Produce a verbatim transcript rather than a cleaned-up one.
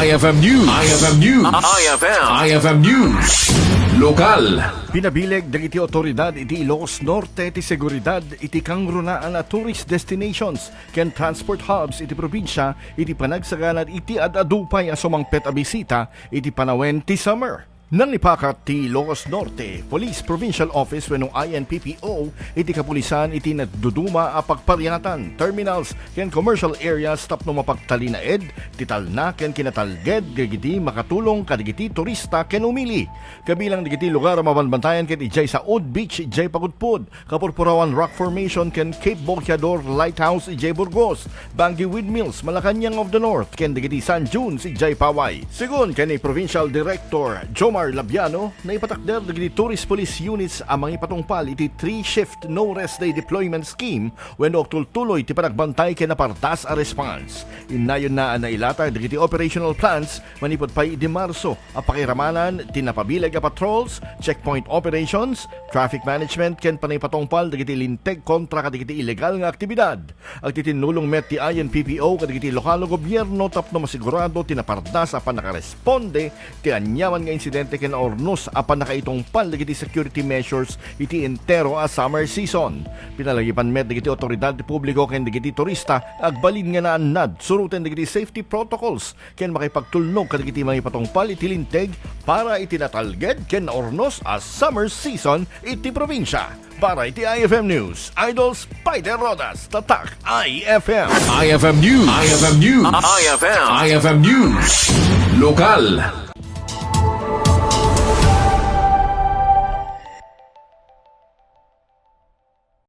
I F M News. I F M News. I F M. I F M News. Lokal. Pinabileg dagiti awtoridad iti Ilocos Norte ti seguridad iti kangrunaan a tourist destinations ken transport hubs iti probinsia iti panagsaganad iti ad-adu pay a sumangpet a bisita iti panawen ti summer. Nangipakat ti Ilocos Norte Police Provincial Office wenno I N P P O iti kapulisan iti naduduma a pagpariatan, terminals, ken commercial areas tapno mapagtalinaed ti talna ken kinatalged dagiti makatulong kadagiti turista ken umili. Kabilang dagiti lugar a mabanbantayan ket idiay Saud Beach, idiay Pagudpud, Kapurpurawan Rock Formation ken Cape Bojador Lighthouse idiay Burgos, Bangui Windmills, Malacañang of the North, ken dagiti San Juans idiay Paway. Segun ken ni Provincial Director Jomar Labiano, naipatakder dagiti Tourist Police Units a mangipatungpal iti three-shift no-rest day deployment scheme wenno agtultuloy ti panagbantay ken napardas a response. Innayonna a nailatag dagiti operational plans manipud pay idi Marso a pakiramanan ti napabileg a patrols, checkpoint operations, traffic management ken panipatungpal dagiti linteg kontra kadagiti illegal nga aktibidad. Agtitinnulong met ti I N P P O kadagiti lokal a gobierno tapno masigurado ti napardas a pannakaresponde ti aniaman nga insidente ken urnos a pannakaitungpal dagiti security measures iti entero a summer season. Pinalagipan met dagiti awtoridad ti publiko ken dagiti turista agbalin nga naannad suroten dagiti safety protocols ken makipagtulnog kadagiti mangipatungpal iti linteg para iti natalged ken naurnos a summer season iti probinsia. Para iti I F M News, Idol Spider Rodas, Tatak I F M. I F M News. I F M News. I F M. I F M News. Lokal.